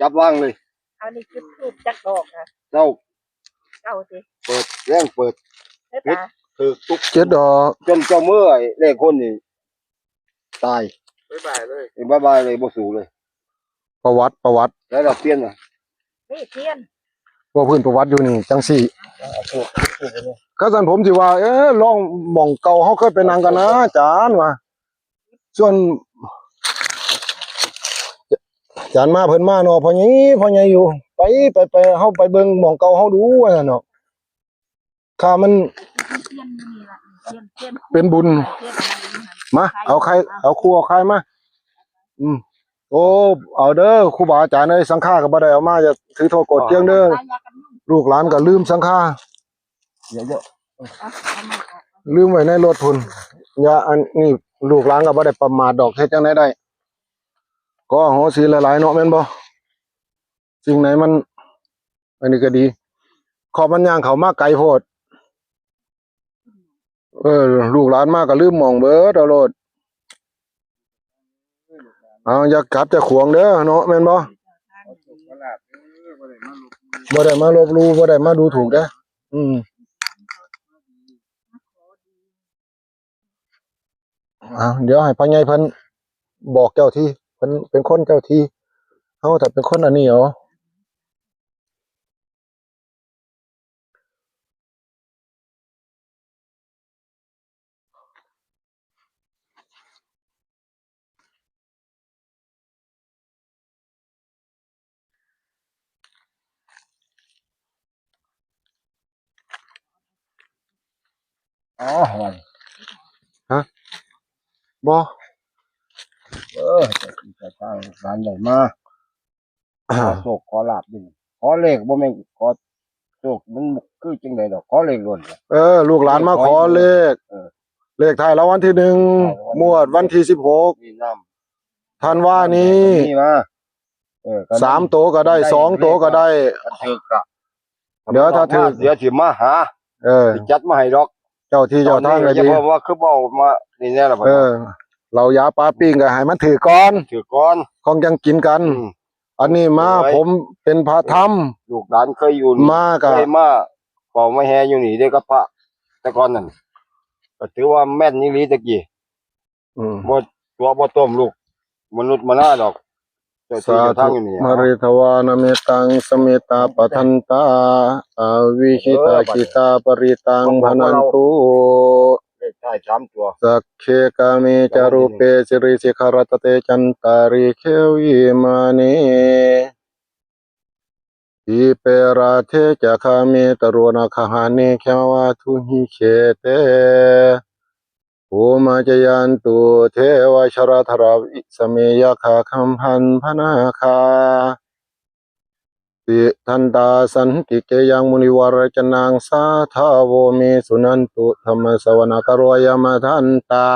ຈັບວາງເລີຍ ເອົານີ້ຈຸດທູບຈັກດອກນະ ເກົ້າ ເກົ້າຕິ ເປີດແລງເປີດ ເຮັດ ຖືກທຸກ ເຈັດດອກ ຈົນເຈົ້າເມືອ ເລກຄົນນີ້ຕາຍ ບາຍບາຍເລີຍ ເອີ ບາຍບາຍເລີຍ ບໍ່ສູ້ເລີຍ ປະຫວັດ ປະຫວັດ ແລ້ວລາວປ່ຽນນະ ນີ້ປ່ຽນ ເວົ້າພື້ນປະຫວັດຢູ່ນີ້ຈັ່ງຊີ້ ຄັນຊັ້ນຜົມຊິວ່າ ເອີ ລອງໝ່ອງເກົ່າເຮົາເຄີຍໄປນັ່ງກັນນະ ອາຈານວ່າ ສ່ວນ ອາຈານມາເພິ່ນມາເນາະ ພໍ່ໃຫຍ່ ພໍ່ໃຫຍ່ຢູ່ ໄປ ໄປ ໄປ ເຮົາໄປເບິ່ງໝ່ອງເກົ່າເຮົາດູ ວ່າຊັ້ນເນາະ ຖ້າມັນ ເປັນບຸນ ມາ ເອົາໄຂ່ ເອົາຄູ່ເອົາໄຂ່ມາ ອືມ ໂອ້ ເອົາເດີ ຄູບາອາຈານເອີຍ ສັງຄາກໍບໍ່ໄດ້ເອົາມາ ຢ່າຖືໂທດໂກດຄຽງເດີ ລູກຫຼານກໍລືມສັງຄາ ເຍາະໆ ລືມໄວ້ໃນລົດພຸ້ນ ຢ່າ ອັນນີ້ ລູກຫຼານກໍບໍ່ໄດ້ປະໝາດດອກ ເຮັດຈັ່ງໃດໄດ້ ກໍອະໂຫສິຫຼາຍໆເນາະ ແມ່ນບໍ່? ສິ່ງໃດມັນ ອັນນີ້ກໍດີ ເພາະມັນຍ່າງເຂົ້າມາໄກໂພດ ເອີ ລູກຫຼານມາກໍລືມໝ່ອງເບີດ ເອົາໂລດ ເອົາ ຢ່າກັດຢ່າຂວາງເດີເນາະ ແມ່ນບໍ່? ບໍ່ໄດ້ມາລົບຫຼູ່ ບໍ່ໄດ້ມາດູຖູກເດີ ອືມ ເອົາ ດຽວໃຫ້ພໍ່ໃຫຍ່ເພິ່ນບອກເຈົ້າທີ່ ເພິ່ນເປັນຄົນເຈົ້າທີ່ ເຮົາຖ້າເປັນຄົນອັນນີ້ເອົາ. ອໍ ວ່າ ຮະ ບໍ່ ເອີ ຈະ ຈະ ຈະ ຫຼານໄດ້ມາ ຂໍໂຊກຂໍລາບນີ້ ຂໍເລກ ບໍ່ແມ່ນຂໍໂຊກ ມັນຄືຈັ່ງໃດດອກ ຂໍເລກລ້ວນ ເອີ ລູກຫຼານມາຂໍເລກ ເອີ ເລກທ້າຍລາງວັນທີໜຶ່ງ ງວດວັນທີສິບຫົກ ມີນຳ ທັນວານີ້ ມີມາ ເອີ ກໍ ສາມໂຕກໍໄດ້ ໄດ້ ສອງໂຕກໍໄດ້ ຄັນຖືກກໍ ດຽວຖ້າຖືກ ດຽວຊິມາຫາ ເອີ ຊິຈັດມາໃຫ້ດອກ ເຈົ້າທີ່ເຈົ້າທາງກໍດີ ເພາະວ່າຄືເວົ້າມານີ້ແນ່ລະ ເອີ ເຫຼົ້າຢາປາປີ້ງກໍໃຫ້ມັນຖືກກ່ອນ ຖືກກ່ອນ ຄ່ອຍຈັ່ງກິນກັນ ອືມ ອັນນີ້ມາ ໂດຍ ຜົມເປັນພະທຳ ລູກຫຼານເຄີຍຢູ່ນີ້ ມາກໍ ເຄີຍມາເຝົ້າມາແຫ່ຢູ່ນີ້ເດ້ກັບພະ ແຕ່ກ່ອນນັ້ນ ກໍຖືວ່າແມ່ນອີ່ຫຼີແຕ່ກີ້ ອືມ ບໍ່ຕົວະບໍ່ຕົ້ມລູກມະນຸດມະນາດອກ ເຈົ້າທີ່ເຈົ້າທາງຢູ່ນີ້ ສາທຸ ມະລິທະວານະເມຕັງ ສະເມຕາປະທັນຕາ ອາວິຫິຕາ ເອີ ບັດນີ້ ຈິຕາປະລິຕັງພະນັນຕຸ ເລກທ້າຍສາມຕົວ ສັກເຂກາເມຈາຣູເປ ສິລິສິຂະລັດຕະເຕ ຈັນຕາຣິເຂ ວິມານີ ດີເປລາເທຈະຄາເມຕະໂຣນະຄະຫານີ ເຂມະວັດຖຸຫິເຂເຕ ພູມະຈະຍັນຕຸເທວະຊະລະທະລາ ວິສະເມຍັກຂາຄັມພັນພະນາຄາ ຕິດທັນຕາສັນຕິເກຍັງ ມຸນິວະຣະຈະນັງ ສາທາໂວ ເມ ສຸນັນຕຸ ທຳມະສະວະນະກາໂຣ ອາຍະມະທັນຕາ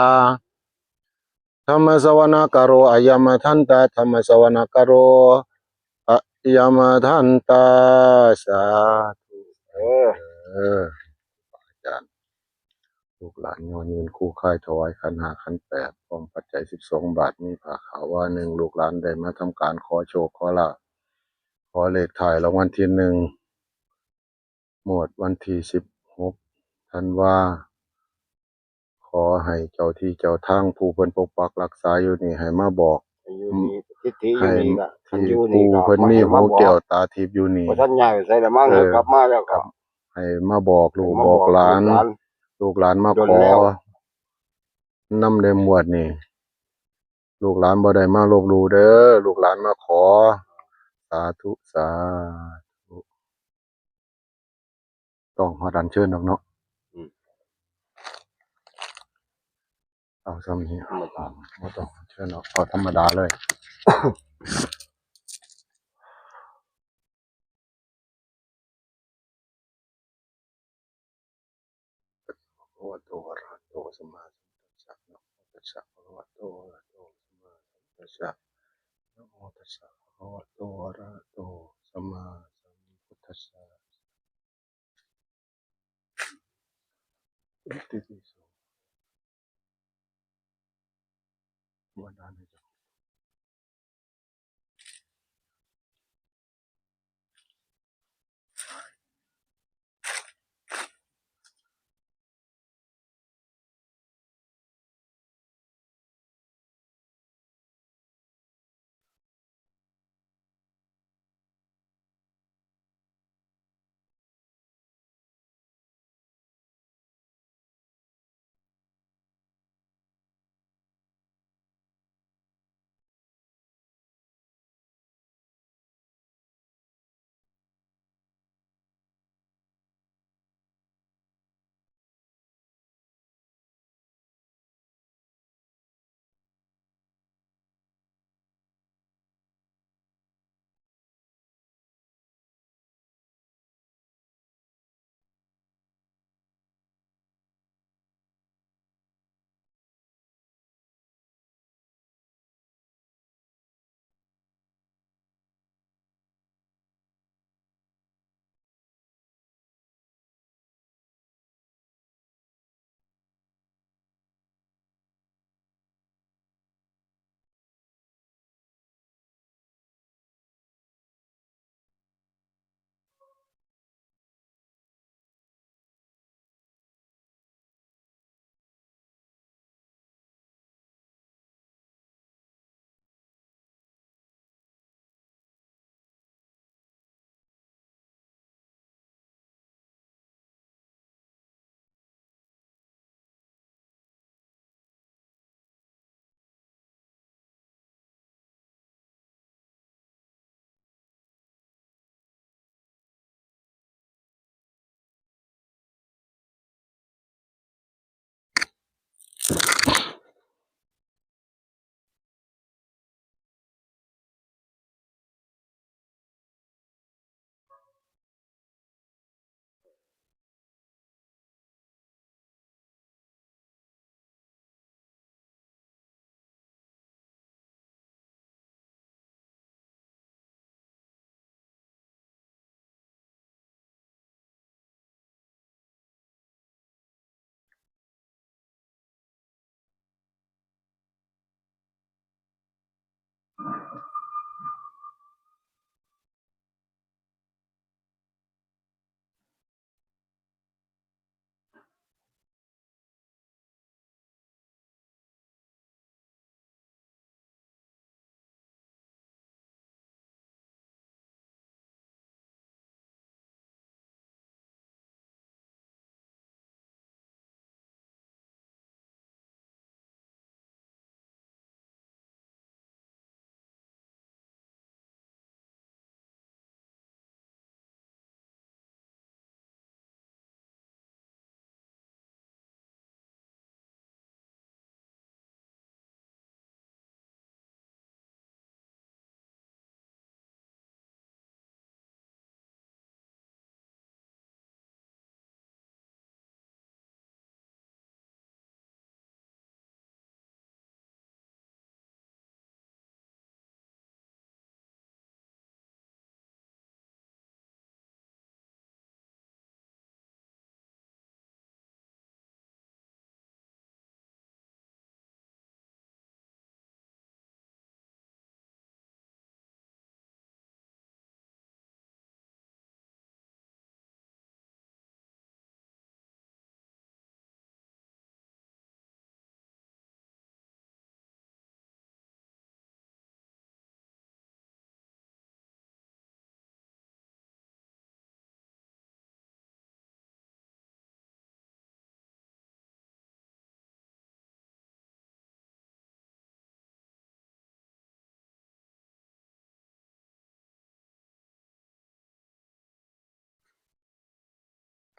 ທຳມະສະວະນະກາໂຣ ອາຍະມະທັນຕາ ທຳມະສະວະນະກາໂຣ ອາຍະມະທັນຕາ ສາທຸ ເອີ ເອີ ອາຈານ ລູກຫຼານຍໍຢືນຄູ່ຄ້າຍຖວາຍຂັນຫ້າຂັນແປດ ພ້ອມປັດໄຈສິບສອງບາດ ມີຜ້າຂາວວາໜຶ່ງ ລູກຫຼານໄດ້ມາທຳການຂໍໂຊກຂໍລາບ ຂໍເລກທ້າຍລາງວັນທີໜຶ່ງ ງວດວັນທີສິບຫົກ ທັນວາ ຂໍໃຫ້ເຈົ້າທີ່ເຈົ້າທາງ ຜູ້ເພິ່ນປົກປັກລັກສາຢູ່ນີ້ ໃຫ້ມາບອກ ຢູ່ນີ້ ສະຖິດຢູ່ນີ້ລະ ໃຫ້ ຄັນຢູ່ນີ້ ທີ່ຜູ້ເພິ່ນມີຫູແກ້ວຕາທິບຢູ່ນີ້ ບໍ່ທັນຍ້າຍໄປໃສລະມັງ ເອີ ກັບມາແລ້ວກໍ ໃຫ້ມາບອກລູກບອກຫຼານ ໃຫ້ມາບອກລູກຫຼານ ລູກຫຼານມາຂໍ ນຳເດ້ ງວດນີ້ ລູກຫຼານບໍ່ໄດ້ມາລົບຫຼູ່ເດີ ລູກຫຼານມາຂໍ ສາທຸ ສາທຸ ຕ້ອງຮອດອັນເຊີນດອກເນາະ ອືມ ເອົາຊ່ຳນີ້ ບໍ່ຕ້ອງ ບໍ່ຕ້ອງເຊີນດອກ ເອົາທຳມະດາເລີຍ ພະວະໂຕ ອະລະຫະໂຕ ສຳມາສຳພຸດທັດສະ ນະໂມຕັດສະ ພະຄະວະໂຕ ອະລະຫະໂຕ ສຳມາສຳພຸດທັດສະ ນະໂມຕັດສະ ພະຄະວະໂຕ ອະລະຫະໂຕ ສຳມາສຳພຸດທັດສະ ອິຕິປິໂສ ວະນານິ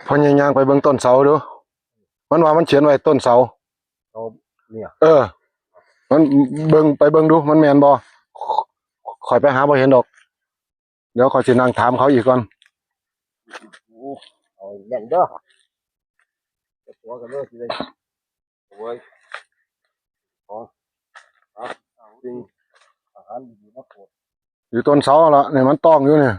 พ่อใหญ่ย่างไปเบิ่งต้นเสาดู มันว่ามันเขียนไว้ต้นเสา เสาเนี่ย เออ มันเบิ่ง ไปเบิ่งดู มันแม่นบ่ ข้อยไปหาบ่เห็นดอก เดี๋ยวข้อยสินั่งถามเขาอีกก่อน โอ้ เอาแม่นเด้อ เก็บตัวกันเด้อ สิได้ โอ้ย ของ ครับ สิ่ง อาหารดีๆ มาโปรด อยู่ต้นเสาหั่นละ นี่มันต้องอยู่นี่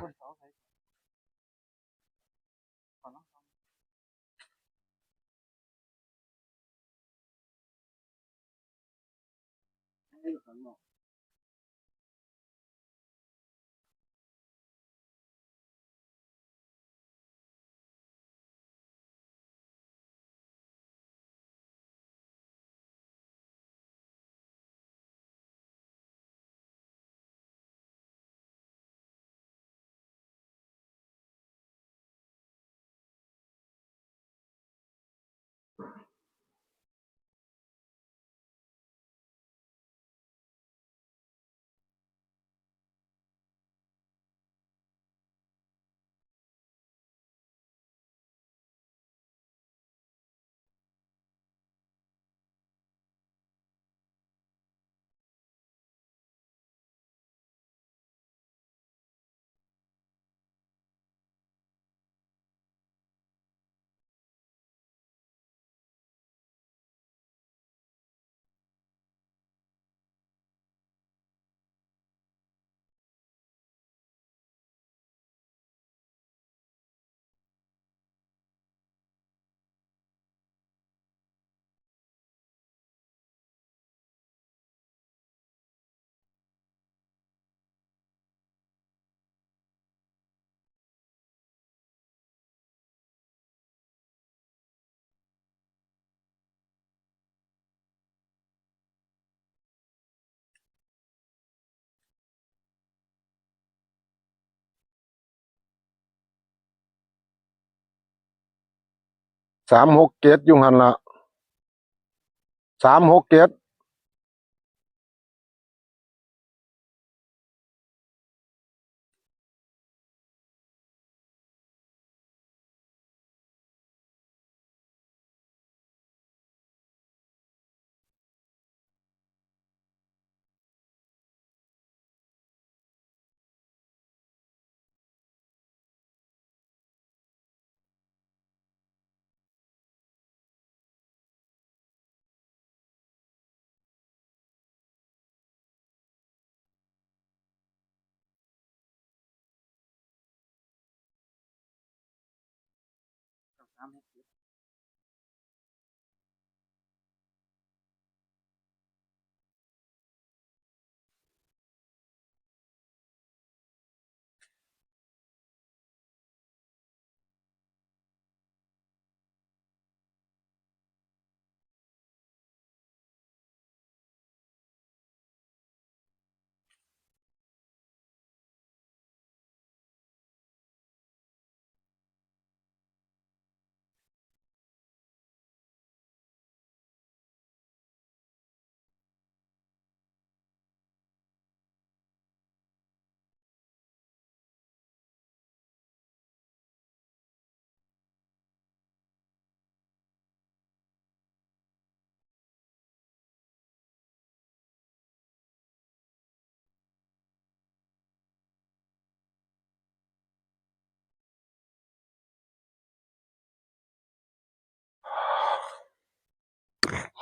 สามหกเจ็ด อยู่หั่นล่ะ สามหกเจ็ด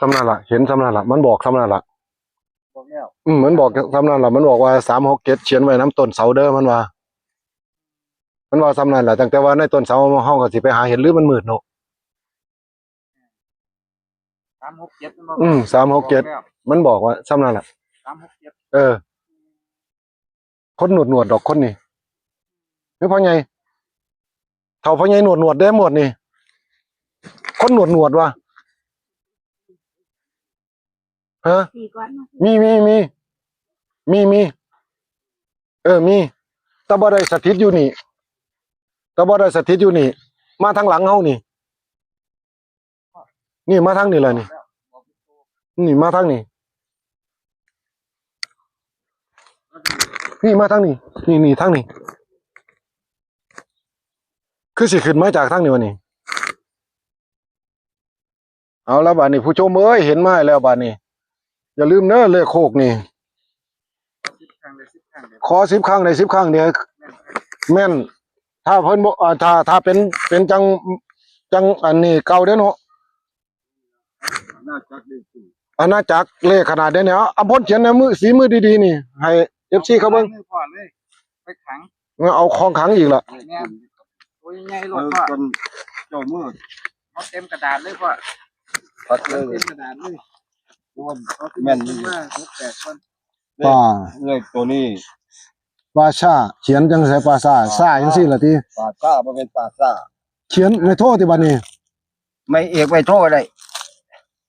ສ່ຳນັ້ນລະ ເຫັນສ່ຳນັ້ນລະ ມັນບອກສ່ຳນັ້ນລະ ບອກແລ້ວ ອືມ ມັນບອກສ່ຳນັ້ນລະ ມັນບອກວ່າ ສາມຫົກເຈັດ ຂຽນໄວ້ນຳຕົ້ນເສົາເດີ ມັນວ່າ ມັນວ່າສ່ຳນັ້ນລະ ຕັ້ງແຕ່ວ່າໃນຕົ້ນເສົາເຮົາກໍຊິໄປຫາເຫັນ ຫຼືມັນມືດເນາະ ສາມຫົກເຈັດ ມັນບອກ ອືມ ສາມຫົກເຈັດ ບອກແລ້ວ ມັນບອກວ່າສ່ຳນັ້ນລະ ສາມຫົກເຈັດ ເອີ ຄົນໜວດໆດອກຄົນນີ້ ເອີ ພໍ່ໃຫຍ່ ເຖົ້າພໍ່ໃຫຍ່ໜວດໆເດ້ໝວດນີ້ ຄົນໜວດໆວ່າ ຮະ ມີ ມີ ມີ ມີ ມີ ເອີ ມີ ແຕ່ບໍ່ໄດ້ສະຖິດຢູ່ນີ້ ແຕ່ບໍ່ໄດ້ສະຖິດຢູ່ນີ້ ມາທາງຫຼັງເຮົານີ້ ນີ້ມາທາງນີ້ລະນີ້ ນີ້ມາທາງນີ້ ນີ້ມາທາງນີ້ ນີ້ ນີ້ທາງນີ້ ຄືຊິຂຶ້ນມາຈາກທາງນີ້ວະນີ້ ເອົາລະບາດນີ້ ຜູ້ຊົມເອີຍ ເຫັນມາແລ້ວບາດນີ້ ຢ່າລືມເດີ ເລກໂຄກນີ້ ສິບຄັ້ງໄດ້ສິບຄັ້ງເດີ ຂໍສິບຄັ້ງໄດ້ສິບຄັ້ງເດີ ແມ່ນ ແມ່ນ ຖ້າເພິ່ນບໍ່ ອ່າ ຖ້າ ຖ້າເປັນ ເປັນຈັ່ງ ຈັ່ງອັນນີ້ເກົ່າເດ້ເນາະ ອານາຈັກເລກຂະໜາດໃດນີ້ ເອົາ ອຳພົນຂຽນແນວມື ສີມືດີໆນີ້ ໃຫ້ເອັຟຊີເຂົາເບິ່ງ ມືພໍ່ເລີຍ ໄປຂັງ ເອົາຂອງຂັງອີກລະ ແມ່ນ ໂຕໃຫຍ່ໂລດພໍ່ ເອົາເຕັມກະດາດເລີຍພໍ່ ຄັດເລີຍ ເຕັມກະດາດເລີຍ ແມ່ນ ເອົາເຕັມມາ ຫົກແປດຄົນ ປາ ເລກໂຕນີ້ ປາຊາ ຂຽນຈັ່ງໃດ ປາຊາ ຊາຈັ່ງຊີ້ລະຕິ ປາຊາ ບໍ່ແມ່ນປາຊາ ຂຽນໄມ້ໂທຕິບາດນີ້ ໄມ້ເອກໄມ້ໂທກໍໄດ້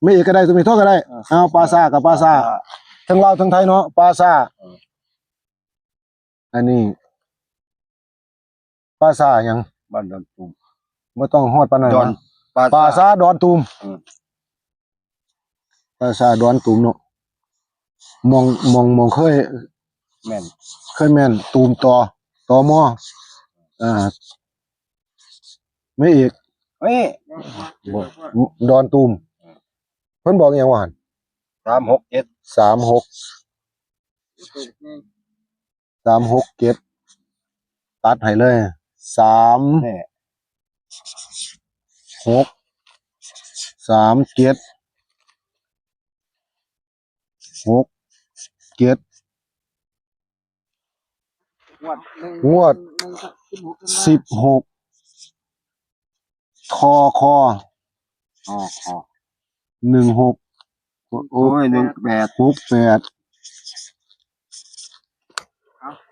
ໄມ້ເອກກໍໄດ້ ຕົວໄມ້ໂທກໍໄດ້ ເອີ ເອົາ ປາຊາກັບປາຊາ ປາຊາ ເທິງລາວເທິງໄທເນາະ ປາຊາ ເອີ ອັນນີ້ ປາຊາຫຍັງ? ບ້ານດອນຕູມ ບໍ່ຕ້ອງຮອດປານນັ້ນ ດອນ ປາຊາ ປາຊາດອນຕູມ ເອີ ປາຊາດອນຕູມເນາະ ໝ່ອງ ໝ່ອງ ໝ່ອງເຄີຍ ແມ່ນ ເຄີຍແມ່ນຕູມ ຕ ຕ ມ ອ່າ ແມ່ນອີກ ເອີ ດອນຕູມ ເພິ່ນບອກຫຍັງວ່າຫັ້ນ? ສາມຫົກເຈັດ ສາມຫົກ ສາມຫົກເຈັດ ຕັດໃຫ້ເລີຍ ສາມຫົກ ສາມເຈັດ ຫົກເຈັດ ງວດໜຶ່ງ ງວດ ໜຶ່ງ ສິບຫົກ ທ ຄ ອໍ ຄ ໜຶ່ງຫົກ ໂອ້ຍ ໜຶ່ງແປດ ຫົກແປດ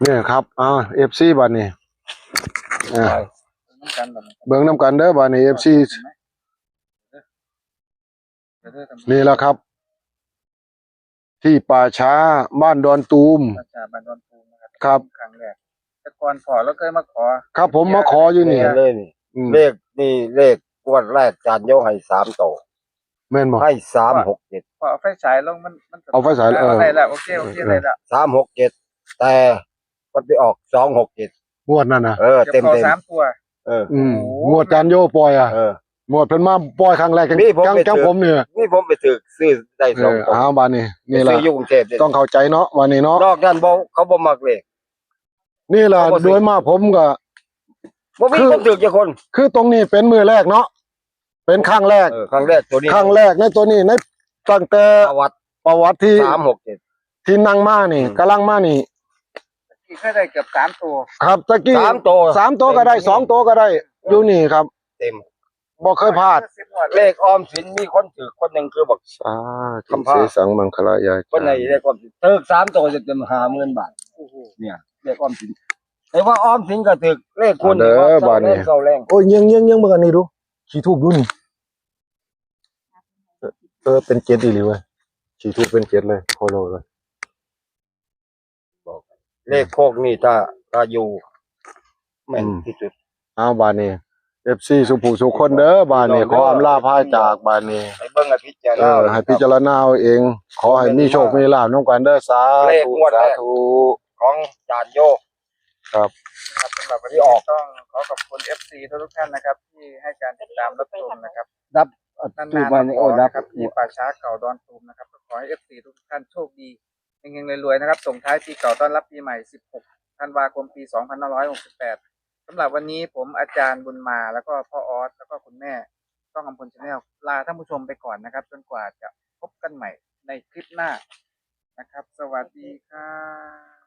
ນີ້ຄັບ ເອົາ ເອັຟຊີ ບາດນີ້ ເອີ ເບິ່ງນຳກັນເດີ ບາດນີ້ ເອັຟຊີ ນີ້ລະຄັບ ທີ່ປ່າຊ້າບ້ານດອນຕູມ ປ່າຊ້າບ້ານດອນຕູມນະຄັບ ຄັບ ຄັ້ງແລກ ແຕ່ກ່ອນພໍ່ລາວເຄີຍມາຂໍ ຄັບ ຜົມມາຂໍຢູ່ນີ້ເລີຍນີ້ ອືມ ເລກນີ້ ເລກງວດແລກຈານໂຍໃຫ້ສາມໂຕ ແມ່ນບໍ່? ໃຫ້ສາມຫົກເຈັດ ພໍ່ເອົາໄຟສາຍລົງ ມັນ ມັນ ເອົາໄຟສາຍ ເອີ ໄດ້ແລ້ວ ໂອເຄ ໂອເຄ ເອີ ໄດ້ແລ້ວ ສາມຫົກເຈັດ ແຕ່ ມັນໄປອອກສອງຫົກເຈັດ ງວດນັ້ນນະ ເອີ ເຕັມໆ ສາມຕົວ ເອີ ອືມ ໂອ້ ງວດຈານໂຍປ່ອຍອະ ເອີ ງວດເພິ່ນມາປ່ອຍຄັ້ງແລກ ມີຜົມ ຈັງ ໄປຖືກ ຈັງຜົມນີ້ ມີຜົມໄປຖືກ ຊື້ໄດ້ສອງ ເອີ ຕົວ ເອົາ ບາດນີ້ ນີ້ລະ ໄປຊື້ຢູ່ກຸງເທບເດ້ ຕ້ອງເຂົ້າໃຈເນາະ ບາດນີ້ເນາະ ນອກນັ້ນບໍ່ ເຂົາບໍ່ມັກເລກ ນີ້ລະ ເຂົາບໍ່ຊື້ ໂດຍມາກຜົມກໍ ບໍ່ມີ ຄື ຄົນຖືກຈັກຄົນ ຄືຕົງນີ້ເປັນມື້ແລກເນາະ ເປັນຄັ້ງແລກ ເອີ ຄັ້ງແລກ ຕົວນີ້ ຄັ້ງແລກໃນຕົວນີ້ ໃນຕັ້ງແຕ່ປະຫວັດ ປະຫວັດທີ່ ສາມຫົກເຈັດ ທີ່ນັ່ງມານີ້ ອືມ ກຳລັງມານີ້ ທີ່ເຄີຍໄດ້ເກືອບສາມໂຕ ຄັບ ຕະກີ້ ສາມໂຕ ສາມໂຕກໍໄດ້ ເຕັມ ສອງໂຕກໍໄດ້ ເອີ ຢູ່ນີ້ຄັບ ເຕັມ ບໍ່ເຄີຍພາດ ເລກອອມສິນມີຄົນຖືກຄົນໜຶ່ງຄືບັກ ສາທຸ ຄຳພາ ເສສັງມັງຄະລາຍາຈາ ເພິ່ນໃຫ້ເລກອອມສິນຖືກສາມໂຕເຕັມໆ ຫ້າໝື່ນບາດ ໂອ້ໂຫ ເນຍ ເລກອອມສິນ ແຕ່ວ່າອອມສິນກໍຖືກ ເລກຄູນ ເອົາເດີ ເຂົ້າແລງ ບາດນີ້ ເຂົ້າແລງ ໂອ້ຍ ຍິງໆໆ ເບິ່ງອັນນີ້ດູ ຂີ້ທູບດູນີ້ ເອີ ເປັນເຈັດອີ່ຫຼີເວີຍ ຂີ້ທູບເປັນເຈັດເລີຍ ໂຄໂລເລີຍ ເລກໂຄກນີ້ ຖ້າ ຖ້າຢູ່ແມ່ນ ອືມ ທີ່ສຸດ ເອົາ ບາດນີ້ ເອັຟຊີ ສູ່ຜູ້ສູ່ຄົນເດີ ບາດນີ້ ພີ່ນ້ອງເດີ ຂໍອຳລາພາຈາກ ບາດນີ້ ໃຫ້ເບິ່ງໃຫ້ພິຈາລະນາ ເອີ ໃຫ້ພິຈາລະນາເອົາເອງ ຂໍໃຫ້ມີໂຊກມີລາບນຳກັນເດີ ສາທຸ ເລກງວດແລກ ສາທຸ ຂອງຈານໂຍ ຄັບ ຄັບ ສຳລັບວັນນີ້ກໍຕ້ອງຂໍຂອບຄຸນເອັຟຊີທຸກໆທ່ານນະຄັບ ທີ່ໃຫ້ການຕິດຕາມຮັບຊົມນະຄັບ ດັບ ນານໆມາຂໍນະຄັບ ທີ່ປ່າຊ້າເກົ່າດອນຕູມນະຄັບ ກໍຂໍໃຫ້ເອັຟຊີທຸກໆທ່ານໂຊກດີ ເຮັງໆລວຍໆນະຄັບ ສົ່ງທ້າຍປີເກົ່າຕ້ອນຮັບປີໃໝ່ ສິບຫົກທັນວາຄົມ ປີສອງພັນຫ້າຮ້ອຍຫົກສິບແປດ ສຳລັບວັນນີ້ ຜົມອາຈານບຸນມາ ແລ້ວກໍພໍ່ອອດ ແລ້ວກໍຄຸນແມ່ ຊ່ອງອຳພົນ Channel ລາທ່ານຜູ້ຊົມໄປກ່ອນນະຄັບ ຈົນກວ່າຈະ ກັນໃໝ່ໃນຄລິບໜ້ານະຄັບ. ສະຫວັດດີຄັບ.